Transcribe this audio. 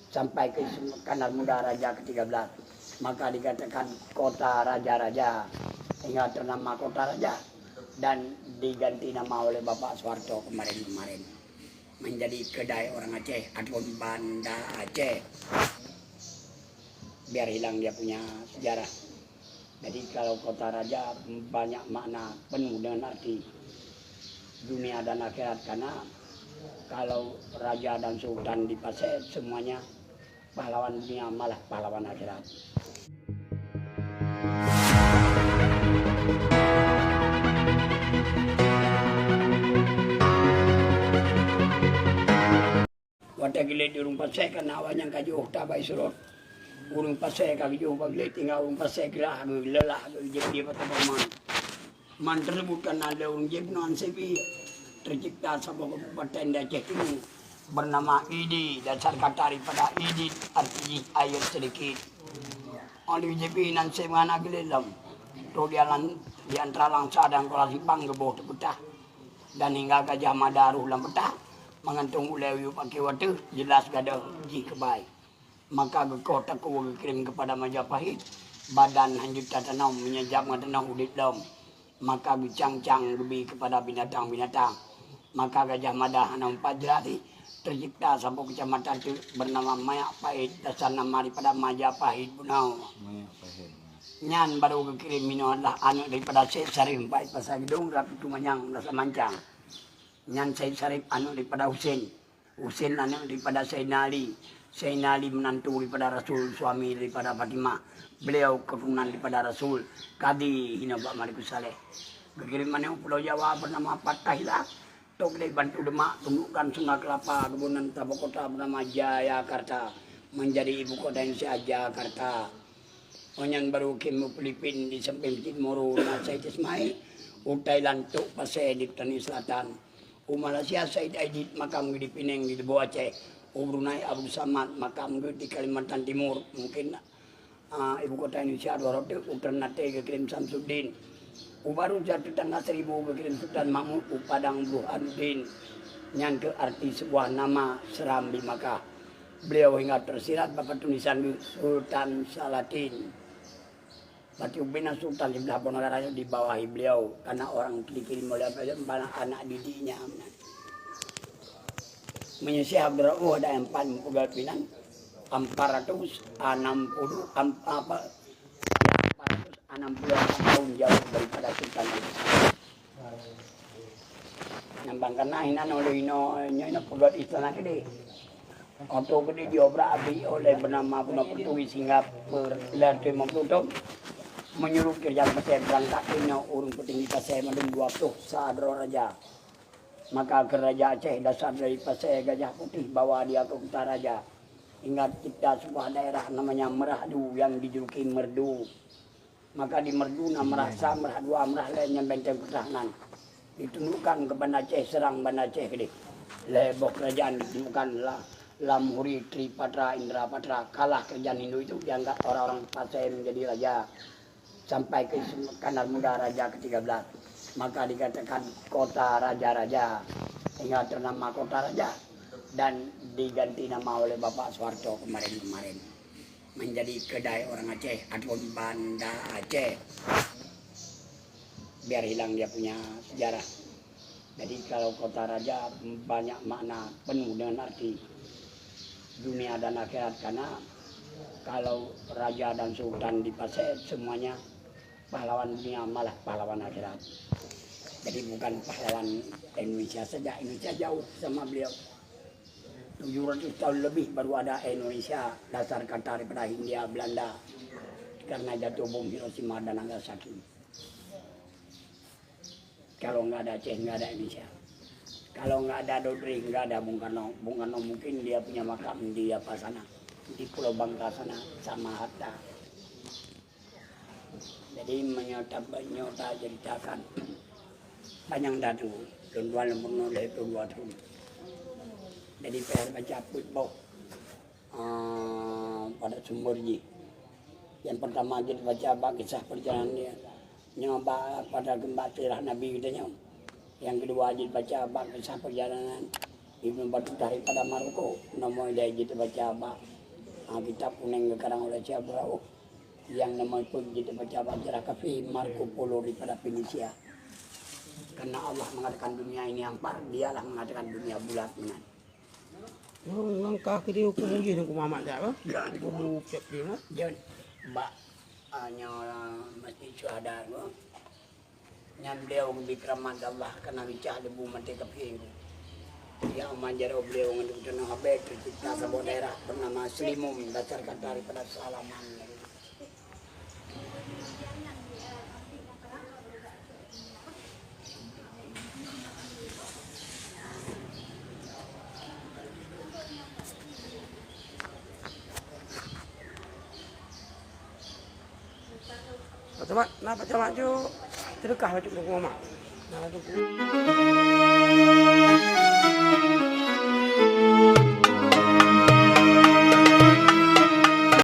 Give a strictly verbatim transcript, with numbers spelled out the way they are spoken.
Sampai ke Iskandar Muda raja ketiga belas, maka dikatakan kota raja-raja, hingga ternama kota raja dan diganti nama oleh Bapak Soeharto kemarin-kemarin, menjadi kedai orang Aceh ataupun Banda Aceh, biar hilang dia punya sejarah. Jadi kalau kota raja banyak makna, penuh dengan arti dunia dan akhirat, karena kalau raja dan sultan di Pasé, semuanya pahlawan dunia, malah pahlawan akhirat. Watée gleh di ureuëng Pasé, karena awak nyan ka jiôh that bak ie surot. Ureuëng Pasé ka geujôh bak gleh, tinggai ureuëng Pasé geurah geuh, leulah geuh, jeuet di Batam Man. Man tersebut karena lé ureuëng jih bunoe Ansebi. Tercipta saboh kabupaten di Aceh Timur bernama Idi, dasar kata daripada idit, arti jih air sedikit. Oleh J P nan seumangat geulilom. Trok di alam, di antara Langsa dan Kuala Simpang geuboh teupeutah. Dan hingga Gajah Mada rôh lam peutah, meugantung ulée u yup akhé watée, jeulaih gadôh jih keubai. Maka geukoh takue geukirém keupada Majapahit, badan hanjeuet tatanom, meunyoe jak meugantung udeb lom. Maka geucang-cang geubi keupada binatang-binatang. Maka Gajah Mada hana meupat jeulaih, tercipta saboh keucamatan teuk bernama Mayak Pahit, dasar nama daripada Majapahit bunoe. Mayak Pahit. Nyan barô geukirém inoe adalah aneuëk daripada Syed Sarif Pai Pasar Geudong, rab Teungku Manyang, dasar Mancang. Nyan Syed Sarif aneuëk daripada Husen. Husen aneuëk daripada Saidina Ali. Saidina Ali menantu daripada Rasul, suami daripada Fatimah. Beliau keturunan daripada Rasul, kadi hinoe bak Malikussaleh. Geukirém aneuëk u Pulo Jawa bernama Fathahillah. Trok dari Bantu Demak, tundukkan Sunda Kelapa, keubunan saboh kota bernama Jayakarta, menjadi ibu kota Indonesia Jakarta. Óh nyan barô geukirém u Filipin di sampéng Masjid Moro na Said Ismail, u Thailand trok Pasé di Petani Selatan. U Malaysia Said Aidid makam geuh di Penang di Leubô Aceh. U Brunei Abdul Samad makam geuh di Kalimantan Timur, mungkin, ah, ibu kota Indonesia dua rot teuk, u Ternate geukirém Samsuddin. U Baru Jatuh Tangga Seribu geukirém Sultan Mahmud, u Padang Burhanuddin. Nyan keuh arti sebuah nama Serambi Makkah. Beliau hingga tersirat bak tulisan geuh Sultan Salatin. Berarti ubena sultan siblah boh negara nyoe di bawahi beliau, karena orang dikirim oleh beliau, anak didiknya. Meunyoe Syekh Abdul Rauf ada empat puluh pinan, empat ratus enam puluh, am-, apa, empat ratus enam puluh tahun jauh daripada sultan itu. Nyang bang kana inan oleh ino, nyo ino peugöt istana keudeh. Oto keudeh diobrak abri oleh bernama Bruno Portugis sehingga per-, lhèe lima puluh thôn. Menyuruh kerja pasai berangkat ino ureueng peutinggi pasai mandum dua puluh sa droe raja. Maka ke Raja Aceh dasar dari Pasai Gajah Putih bawa dia ke Kuta Raja. Hingga cipta sebuah daerah namanya Merahdu yang dijuluki Merdu. Maka di Merdu na Merah Sa, Merah Dua, Merah Lhèe nyan benteng pertahanan. Ditundukkan ke Banda Aceh, serang Banda Aceh keudeh. Lhèe boh kerajaan ditundukkan la-, Lampuri, Tripatra, Indrapatra. Kalah kerajaan Hindu itu, diangkat orang-orang Pasai menjadi raja. Sampai ke Iskandar Muda raja ketiga belas. Maka dikatakan kota raja-raja. Hingga ternama kota raja. Dan diganti nama oleh Bapak Soeharto kemarin-kemarin. Menjadi kedai orang Aceh ataupun Banda Aceh. Biar hilang dia punya sejarah. Jadi kalau kota raja banyak makna, penuh dengan arti. Dunia dan akhirat, karena kalau raja dan sultan di Pasai, semuanya pahlawan dunia, malah pahlawan akhirat. Jadi bukan pahlawan Indonesia saja, Indonesia jauh sama beliau. Tujuh ratus tahun lebih baru ada Indonesia, dasar kata daripada Hindia Belanda. Karena jatuh bom Hiroshima dan Nagasaki. Kalau nggak ada Aceh, nggak ada Indonesia. Kalau nggak ada Dodri, nggak ada Bung Karno. Bung Karno mungkin dia punya makam di apa sana, di Pulau Bangka sana, sama Hatta. Jadi, meunyoe ta-, meunyoe taceritakan, panjang datu, lôn tuan lôn peurunoe lhèe ploh dua thôn. Jadi, payah baca peuet boh, ah, pada sumber jih. Yang pertama jih baca bak kisah perjalanan dia. Nyoe bak pada geumbak sirah Nabi geutanyoe. Yang kedua jih baca bak kisah perjalanan Ibnu Batutah daripada Maroko. Nomor lhèe jih baca bak Ah, kitab kunéng geukarang oleh Syekh Abu Rauf nyang nama pun jeuet baca sejarah kafé Marco Polo daripada Venesia. Karena Allah mengatakan dunia ini hampa, dialah mengatakan dunia bulat meunan. Ngon, ngon ka keudéh huköm ujeuen huköm Muhammad jak, bah? Huköm Abu Bakar, bah? Jeuet bak, ah, nyoe Masjid Syuhada, bah? Nyan beliau geubri keuramat Allah karena geucah debu maté kafé. Ya, manjaro beliau ngon geutanyoe habéh teucipta saboh daerah bernama Seulimum, dasar kata daripada Salaman. Pak Camat, na Pak Camat ju teudeukah bacut keu Mak. Nah, tu.